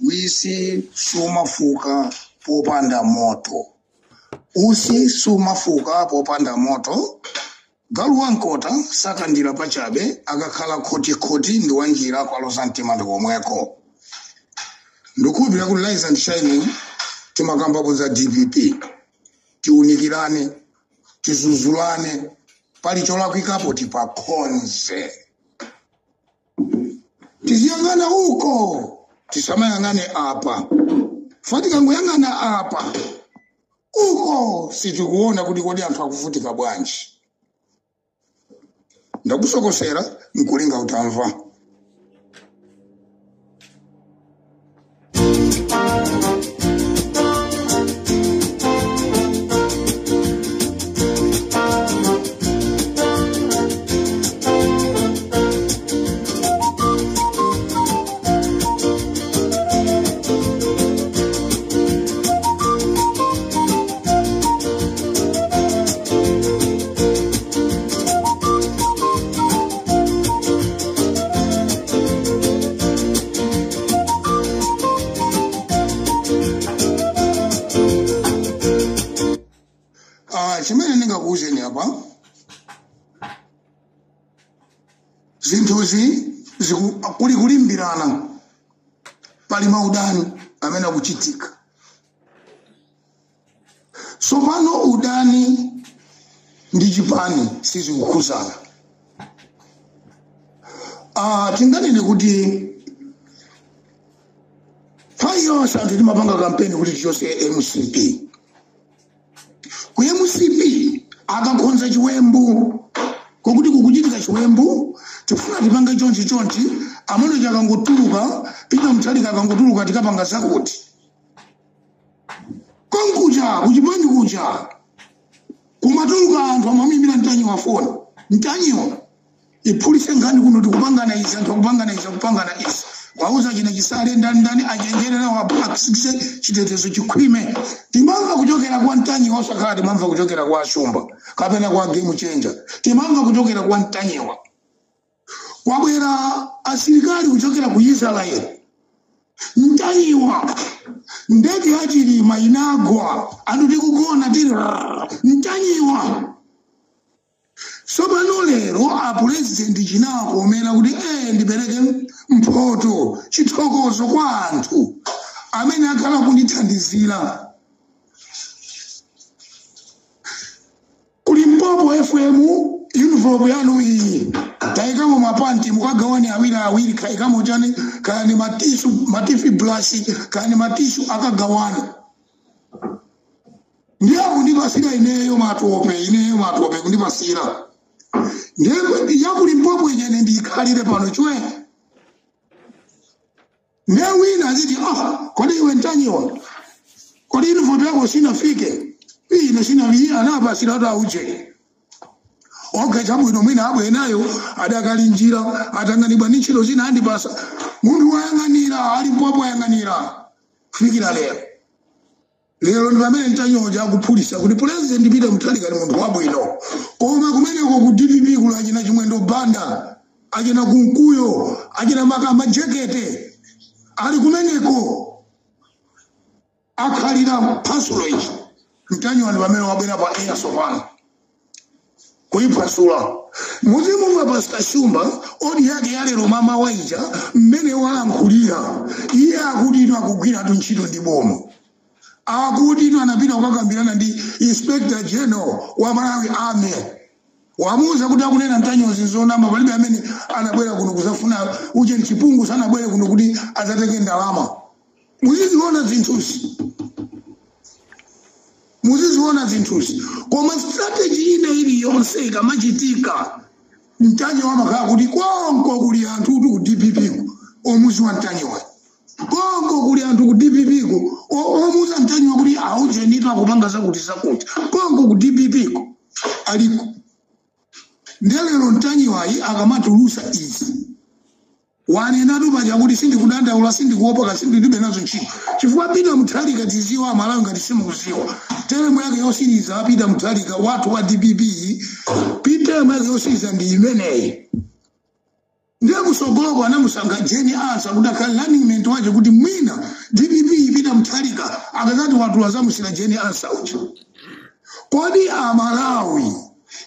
Wisi sumafuka popanda moto, usi sumafuka popanda moto. Galu wankota sakandira pachabe, akakhala khotikhoti ndi wanjira kwaloza mtima ndikomweko. Ndikukhulupirira kuti Rise and Shining timakambapo za DPP, tiunikirane, tizuzulane, pali cholakwikapo tipakhonze, tiziyang'ana uko, tisamayang'ane apa. Fatikangoyang'ana apa uko sitikuona kuti kodi anthu akuvutika bwanji. Ndakusokosera nkulinga utamva. Chimene ndingakuwuzeni apa, zinthuzi kuli kulimbirana, pali maudani amene akuchitika. Tsopano udani ndi chipani sizikukhuzana. Tinganene kuti nthawi yonse anthu timapanga kampeni kuti tichose MCP. Ku MCP akakhonza chiwembu, kokuti kukuchitika chiwembu, tifuna tipange chonchi chonchi, amene chakangotuluka, Peter Mutharika akangotuluka tikapanga zakuti. Konkuja, kuchipani kuja, kumatuluka anthu amamimira Mtanyiwa foni. Mtanyiwa, iphulise nkhani kuno tikupangana izi, anthu akupangana izi, akupangana izi. Wauza china chisale ndani ndani achenjerera waphakisise chitetezo chikhwime. Timamva kuchokera kwa Mtanyiwa osakhala timamva kuchokera kwa Ashumba kapena kwa Game Changer. Timamva kuchokera kwa Mtanyiwa. Kwabwera asilikali kuchokera ku Israel. Mtanyiwa ndege ya Chilima inagwa, anthu tikugona tili Mtanyiwa. Tsopano lero a president chinakomera kuti ndipereke mphoto chithokozo kwa anthu amene akhala kundithandizira. Ku Limpopo FM uniform yanu iyi tayikamo mapanti mukagawane awiri awiri, kayikamo chani, kaya ni matisu, matifi brush, kaya ni matisu akagawane. Ndiye akundipasira ineyo matope, ineyo matope kundipasira. Ndiye ya ku Limpopo ijene ndikhalire pano chwe. Ndiye wina aziti, kodi iwe Mtanyiwa, kodi uniform yako sinafike? Ine sina anapasira ata uje. Okay, chabwino mwina abwe nayo adakali njira atanganibwa ndi ntchito zina andipasa. Munthu wayang'anira alipopo ayang'anira kufikira lero. Lero ndi pamene Mtanyiwa akuphulisa kuti President Peter Mutharika ni munthu wabwino. Koma kumeneko ku DPP kuli achina Chimwendo Banda, achina Kunkuyo, achina Majekete ali kumeneko akhalira phasulo ichi. Mtanyiwa ndi pamene wabwera pa air sopano kuiphasula. Muzimu wa Pastor Shumba odi yake ya lero mama waija mmene walankhulira iye akuti ino akugwira tu ntchito ndi boma. Akuti ino anapita kukakambirana ndi Inspector General wa Malawi Army. Wamuuza kuti akunena Mtanyiwa zinzonama, palibe amene anabwera kuno kuzafuna uje chipungu, sanabwere kuno kuti azatenge ndalama. Muziziona zinthuzi. Muziziona zinthuzi. Koma strategy ine iliyonse ikamachitika, Mtanyiwa amakhala kuti konko kuli anthu ku DPP ku omuziwa Mtanyiwa. Konko kuli anthu ku DPP ku omuza Mtanyiwa kuti auje ndithu akupanga zakuti zakuti. Konko ku DPP ku aliko. Ndiye lero Mtanyiwayi akamatulusa izi. Wanenatu paja kuti sindikudandaula, sindikuopa, kasi ndilibe nazo ntchito. Chifukwa Peter Mutharika tiziwa Amalawi ngati simukuziwa. Teremu yake yosiriza Peter Mutharika wathu wa DPP, teremu yake yosiriza ndi imeneyi. Ndiye kusogoloko anamusankha Jane Ansah kuti akhale running mate wache kuti mwina Anthu azamusira Jane Ansah uja. Kodi Amalawi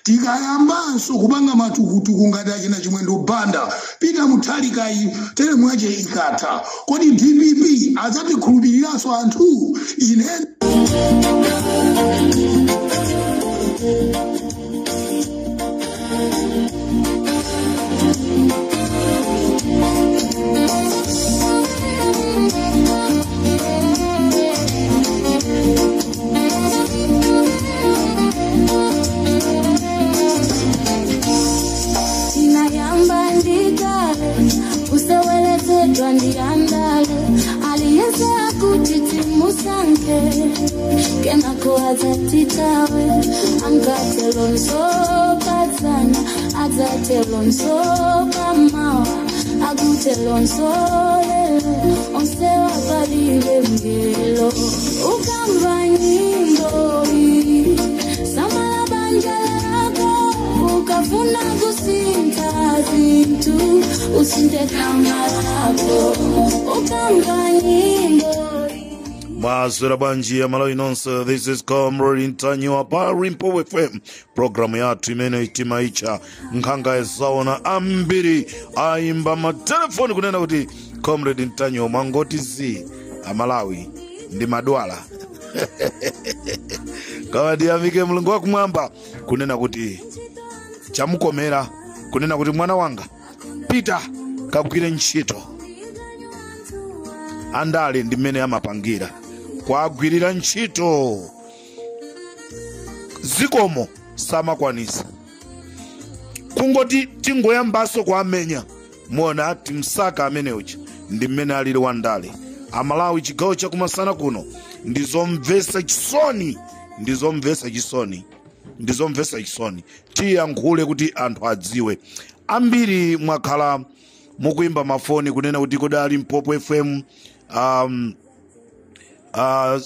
tikayambanso kupanga matukutuku ngati achina Chimwendo Banda, Peter Mutharika, teremu yache ikatha, kodi DPP adzatikhulupiriranso anthu? Ine Inayamba ndikale useweletsedwa ndiyandale aliyese akuti timusanke kenako adzatitawe angatelonsopatsana adzatelonsopamawa akutelonsolelo onsewapalile mgelo ukamva nyimbo samala banja lako ukafuna kusinta zintu usinte kama lako ukamva nyimbo. Mwaswera bwanji Amalawi nonse? This is Comrade Ntanyiwa pa Limpopo FM, programu yathu imene timaitcha Nkhanga Yasaona. Ambiri ayimba matelefoni kunena kuti Comrade Ntanyiwa mwangoti zi, Amalawi ndi madwala. Koma ndiyamike Mulungu wakumwamba kunena kuti chamukomera kunena kuti mwana wanga pita kagwire ntchito. Andale ndi mmene amapangira kwagwirira ntchito zikomo samakwanisa kungoti tingoyambaso kuamenya muona timsaka amene uja ndi mmene alili wandale. Amalawi, chigawo chakumasana kuno ndizomvetsa chisoni, ndizomvetsa chisoni, ndizomvetsa chisoni. Tiyankhule kuti anthu adziwe. Ambiri mwakhala mukuyimba mafoni kunena kuti kodi a Limpopo FM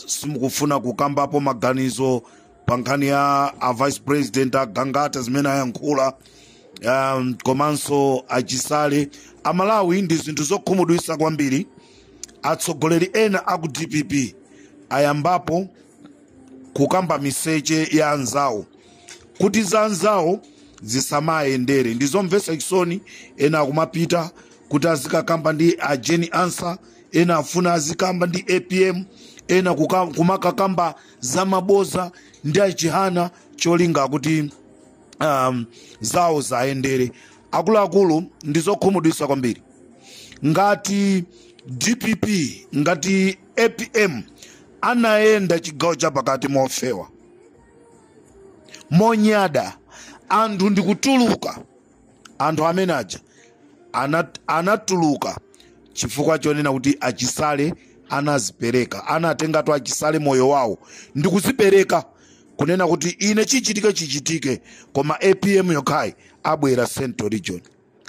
simukufuna kukambapo maganizo pa nkhani ya a vice president agangata zimene ayankhula, komanso achisale. Amalawi, ndi zinthu zokhumudwitsa kwambiri. Atsogoleri ena aku DPP ayambapo kukamba miseche ya anzawo kuti za anzawo zisamayendere. Ndizomvetsa chisoni. Ena akumapita kuti azikakamba ndi a Jane Ansah, ena afuna azikamba ndi APM, ena kumakakamba zamaboza ndi achihana cholinga kuti zawo zayendere. Akuluakulu, ndizokhumudwitsa kwambiri. Ngati DPP, ngati APM anayenda chigawo chapakati mofewa monyada, anthu ndikutuluka, anthu amene aja anatuluka chifukwa chonena kuti achisale anazipereka, anatengatu achisale moyo wawo ndikuzipereka kunena kuti ine chichitike chichitike, koma APM yokhayi abwera Central Region.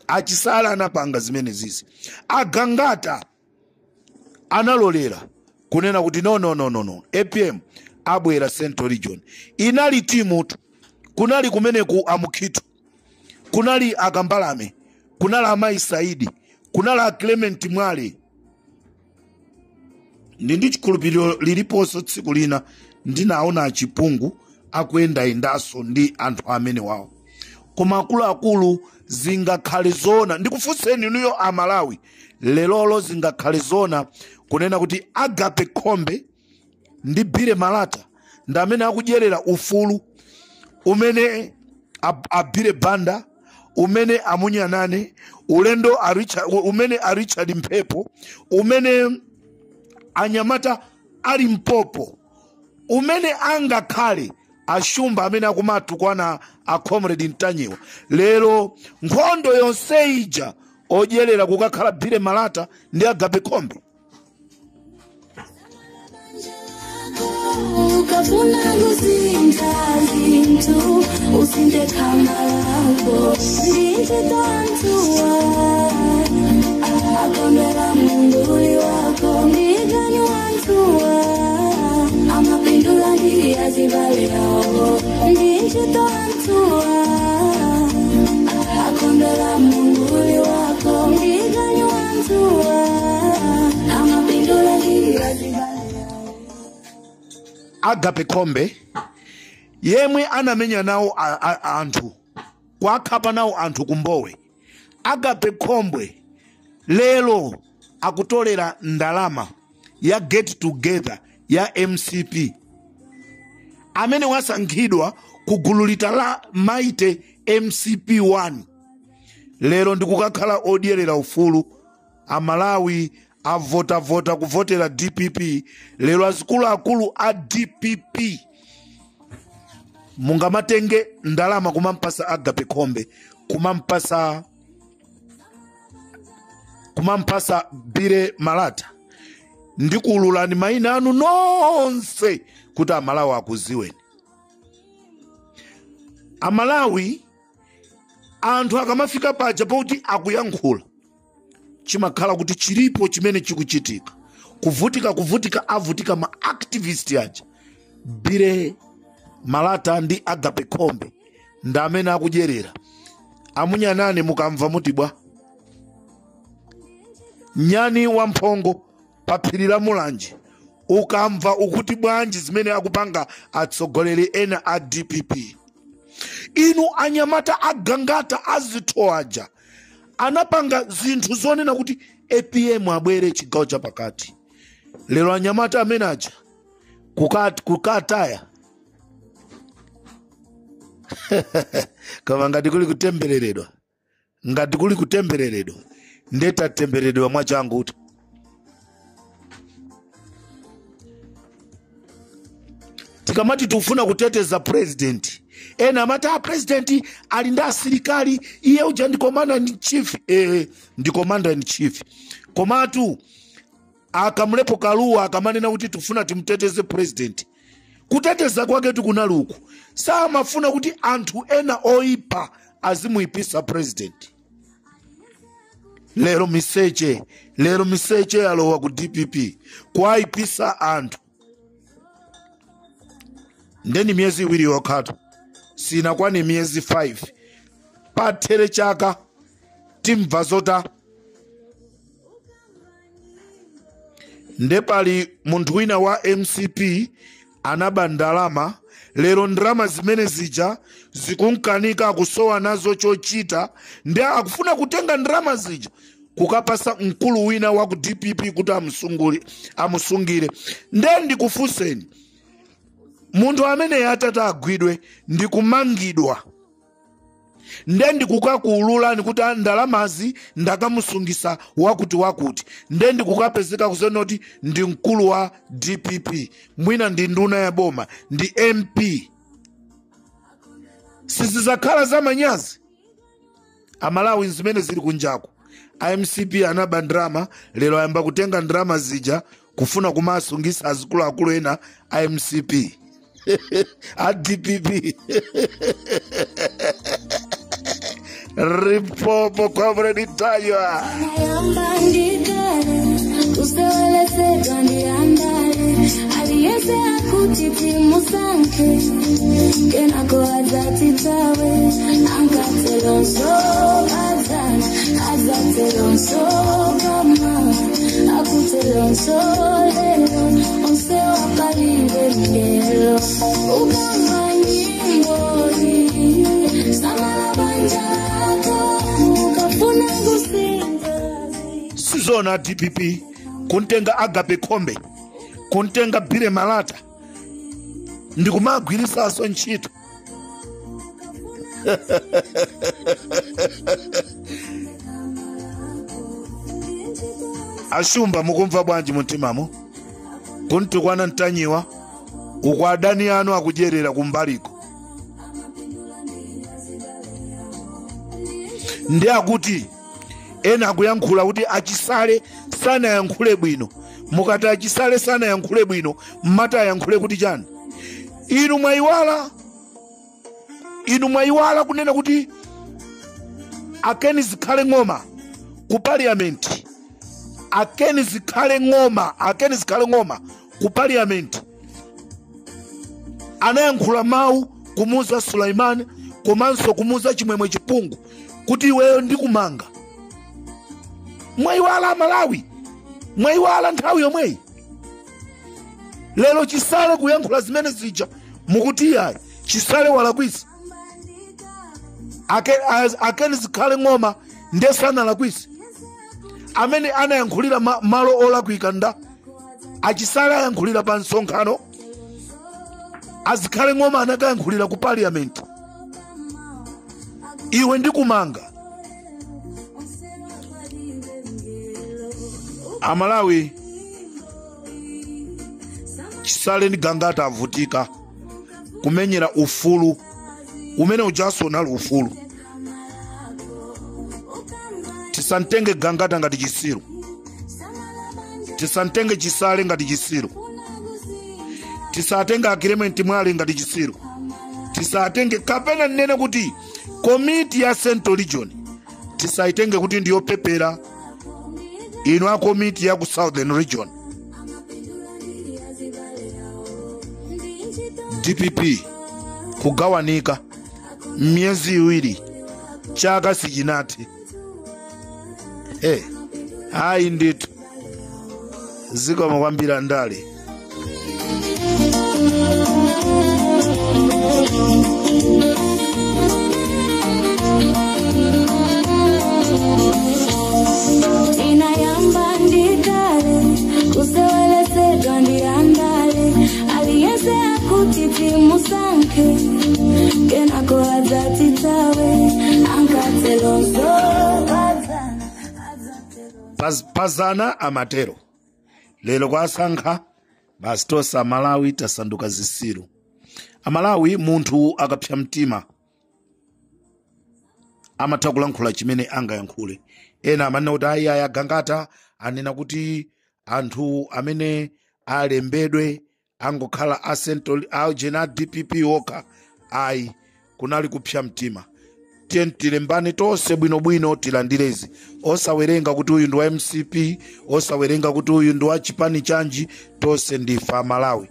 Achisale anapanga zimene zizi. Agangata analolera kunena kuti no, no, no, no, no, APM abwera Central Region. Inali timutu, kunali kumeneku amukhitu, kunali akambalame, kunali amayi Saidi, kunali a Clement Mwale. Ndi chikhulupiriro liliponso tsiku lina ndinaona achipungu akuyendayendanso ndi anthu amene wawo. Koma akuluakulu, zingakhale zona, ndikufunseni inuyo Amalawi lelolo, zingakhale zona kunena kuti Agape Khombe ndi Billy Malata ndi amene akudyerera ufulu umene abire Banda, umene amunyanane ulendo a Richard, umene a Richard Mphepo, umene anyamata ali mpopo, umene angakhale ashumba amene akumatukwana a Comrade Ntanyiwa lero? Nkhondo yonse ija odyerera kukakhala Billy Malata ndi Agape Khombe. Ukafuna kusinta zinthu usinte khama lako ndinchitantuwa akondwela munguli wako ndikanywantuwa amapindula ndiyazibale yawo ndinchitantuwa akondwela munguli wako ndikanywantuwa amapindula ndiyazibale yawo. Agape Khombe yemwe anamenya nawo anthu, kwakhapa nawo anthu kumbowe. Agape Khombe lero akutolera ndalama ya get together ya MCP, amene wasankhidwa ku gulu lita la Mighty MCP 1. Lero ndikukakhala odyerera ufulu. Amalawi avotavota kuvotera DPP. Lero azikuluakulu a DPP mungamatenge ndalama kumampasa Agape Khombe, kumampasa Bire Malata. Ndikululani mayina anu nonse kuti Amalawi akuziweni. Amalawi anthu akamafika paja poti akuyankhula, chimakhala kuti chilipo chimene chikuchitika. Kuvutika, kuvutika, avutika ma activist aja. Bire Malata ndi Agape Khombe ndi amene akudyerera. Amunyanani mukamva muti bwa nyani wamphongo pa phiri la Mulanje, ukamva ukuti bwanji zimene akupanga atsogoleri ena a DPP. Inu anyamata agangata azitho aja anapanga zinthu zonena kuti APM abwere chigawo chapakati. Lero anyamata amene aja kukataya. Koma ngati kuli kutembereredwa, ngati kuli kutembereredwa, ndetatembereredwa mwachangu. Tikamati tufuna kuteteza president, ena amati a president ali ndi asilikali, iye uja ndi commander in chief. Ndi commander in chief. Komatu akamlepo Kaluwa akamanena kuti tufuna timteteze president, kuteteza kwake tikunaluku samafuna kuti anthu ena oipa azimuyipisa president. Lero miseche, lero miseche yalowa ku DPP kwaipisa anthu. Ndeni miyezi iwiri yokhatu sinakwani miyezi 5 pathere chaka timva zota. Ndepali munthu wina wa MCP anaba ndalama. Lero ndalama zimene zija zikunkanika akusowa nazo chochita, ndi akufuna kutenga ndalama zija kukapasa mkulu wina wa ku DPP kuti amusungire. Nde ndikufunseni, munthu amene atata agwidwe ndikumangidwa, nde ndikukakuululani kuti ndalamazi ndakamusungisa wakuti wakuti, nde ndikukapezeka kuzenoti ndi mkulu wa DPP, mwina ndi nduna ya boma, ndi MP, sizizakhala zamanyazi? Amalawi zimene zili kunjaku, MCP anaba ndrama, lero ayamba kutenga ndrama zija kufuna kumasungisa azikuluakulu ena a MCP a DPP. Ripopo kwa Ntanyiwa. Sizona DPP kuntenga Agape Khombe, kuntenga Bire Malata ndikumagwirisaso ntchito. Ashumba mukumva bwanji mumtimamo kuntukwana Ntanyiwa uko adani anu akudyerera kumbaliko. Ndi akuti ena akuyankhula kuti achisale sanayankhule bwino. Mukati achisale sanayankhule bwino, mmati ayankhule kuti chani? Inu mwayiwala, inu mwayiwala kunena kuti Akeni Zikhale Ng'oma ku parliament, Akeni Zikhale Ng'oma, Akeni Zikhale Ng'oma ku parliament anayankhula mawu kumuza Sulaiman komanso kumuza Chimwemwe Chipungu kuti iweyo ndikumanga. Mwayiwala Malawi, mwayiwala nthawi yomweyi. Lero Chisale kuyankhula zimene zija mukuti yayi Chisale walakwisa. Akeni Zikhale Ng'oma ndiye sanalakwise. Amene anayankhulira malo olakwika nda Achisale ayankhulira pa msonkhano, Azikhale Ng'oma anakayankhulira ku parliament. Iwe ndikumanga Amalawi. Chisale ndi Gangata avutika kumenyera ufulu umene ujaso nali ufulu. Tisantenge Gangata ngati chisiru, tisantenge Chisale ngati chisiru, tisatenge Clement Mwale ngati chisiru, tisatenge kapena nene kuti komiti ya Central Region tisaitenge kuti ndiyopepera. Inu a komiti ya ku Southern Region, DPP kugawanika miyezi iwiri chaka sichinathe. Ayi ndithu zikoma kwambiri ndale. Inayamba ndikale kusewelesedwa ndiandale aliyese akutiti musanke kenako adzatitawe ankatelozo pazana amatero lero kwasankha basitosa Malawi tasanduka zisiru. Amalawi munthu akapsa mtima amatha kulankhula chimene angayankhule. Ena amanena kuti ayi aya Gangata anena kuti anthu amene alembedwe angokhala a Central a DPP okha. Ayi, kunali kupsa mtima. Tiye tilembane tonse bwinobwino tilandirezi, osawerenga kuti uyu ndi wa MCP, osawerenga kuti uyu ndi wa chipani chanji, tonse ndife Amalawi.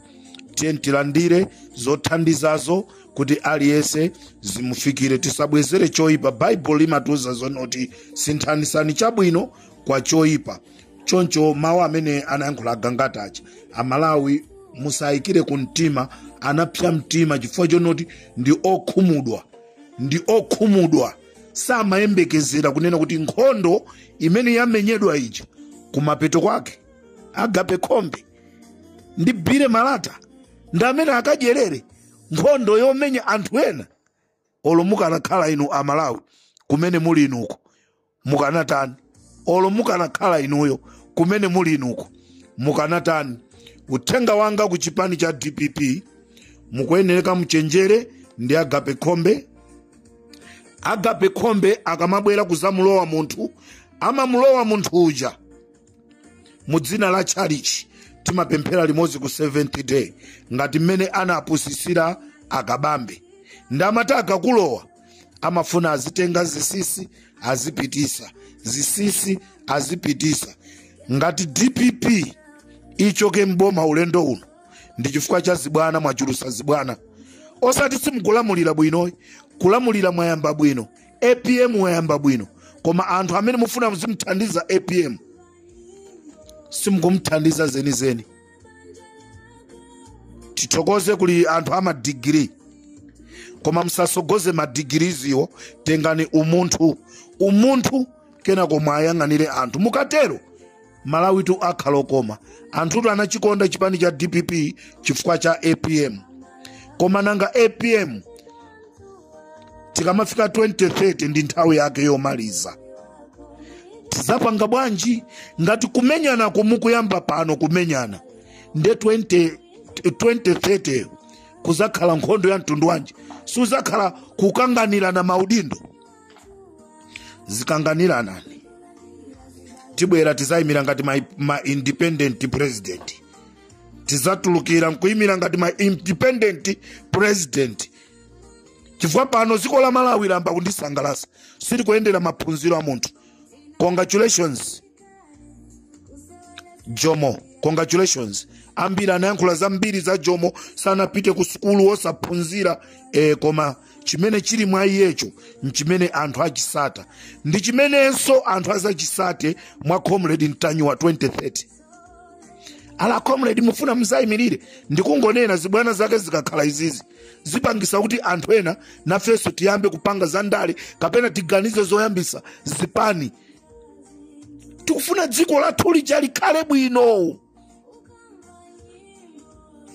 Tiye tilandire zothandizazo kuti aliyense zimufikire, tisabwezere choyipa. Baibulo limatiuza zonoti sinthanisani chabwino kwa choyipa. Choncho mawu amene anayankhula Gangata aja, Amalawi musayikire ku mtima, anapsa mtima chifukwa chonoti ndi okhumudwa, ndi okhumudwa. Samayembekezera kunena kuti nkhondo imene yamenyedwa ija kumapeto kwake Agape Khombe ndi Bire Malata ndi amene akadyerere nkhondo yomenya anthu ena. Olo mukanakhala inu Amalawi kumene muli inuko mukanatani? Olo mukanakhala inuyo kumene muli inuko mukanatani? Uthenga wanga ku chipani cha DPP, mukuyenereka muchenjere ndi Agape Khombe. Agape Khombe akamabwera kuzamulowa munthu, amamulowa munthu uja mu dzina la chalichi. Timapemphera limodzi ku Seventh Day ngati mmene anapusisira Akabambe. Ndamati akakulowa amafuna azitenga zisisi azipitisa, zisisi azipitisa. Ngati DPP ichoke mboma ulendo uno ndi chifukwa cha zibwana, mwachulusa zibwana. Osati simukulamulira bwino, kulamulira mwayamba bwino, APM mwayamba bwino, koma anthu amene mufuna muzimuthandiza APM simukumuthandiza zenizeni. Tithokoze kuli anthu ama degree, koma musasogoze madigiriziwo, tengani umunthu, umunthu kenako mwayang'anire anthu. Mukatero Malawi tu akhala okoma. Anthutu anachikonda chipani cha DPP chifukwa cha APM, koma nanga APM tikamafika 2030 ndi nthawi yake yomaliza. Tizapanga bwanji ngati kumenyana kumukuyamba pano kumenyana nde 2030 kuzakhala nkhondo ya mtundu wanji? Suzakhala kukanganirana maudindo, zikanganiranani. Tibwera tizayimira ngati ma independent president, tizatulukira nkuyimira ngati ma independent president, chifukwa pano dziko la Malawi lamba kundisangalatsa, silikuyendera maphunziro a munthu. Congratulations Jomo, congratulations. Ambiri anayankhula zambiri za Jomo, sanapite ku sukulu osaphunzira, koma chimene chili mwa iyecho nchimene anthu achisata, ndi chimenenso anthu azachisate mwa Comrade Ntanyiwa 2030. Ala comrade mufuna mzayimirire. Ndikungonena zibwana zake zikakhala izizi zipangisa kuti anthu ena nafenso tiyambe kupanga zandale kapena tiganize zoyambisa zipani. Tikufuna dziko lathu lija likhale bwino.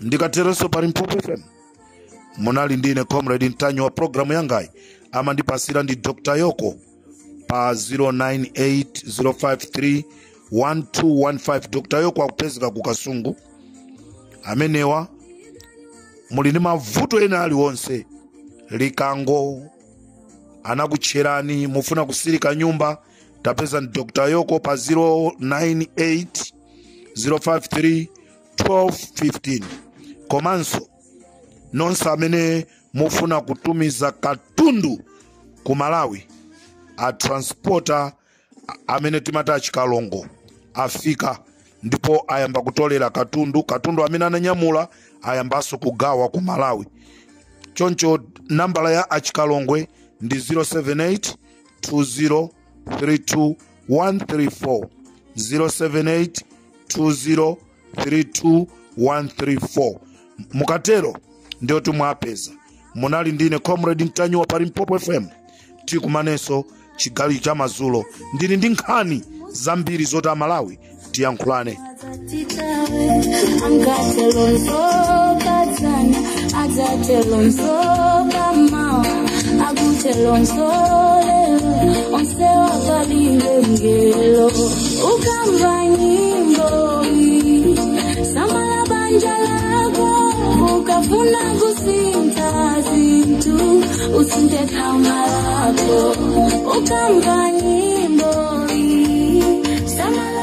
Ndikaterenso pa Limpopo FM munali ndine Comrade Ntanyiwa wa programu yangayi amandipasira ndi Dr. Yoko pa 0980531215. Dr. Yoko akupezeka ku Kasungu. Amenewa muli ndi mavuto ena aliwonse, likango anakutcherani, mufuna kusirika nyumba, tapeza ndi Dr. Yoko pa 0980531215. Komanso nonse amene mufuna kutumiza katundu ku Malawi, a transporter amene timati achikalongo afika ndipo ayamba kutolera katundu. Katundu amene ananyamula ayambanso kugawa ku Malawi. Choncho nambala ya achikalongwe ndi 078 20 32 134, 078 20 32 134. Mukatero ndiyo timwapeza. Munali ndine Comrade Ntanyiwa pa Limpopo FM. Tikumanenso chigawo cha madzulo. Ndili ndi nkhani zambiri zoti Amalawi tiyankhulane. Ukafuna kusinta zintu usinte kama lako ukamva nyimbo samala.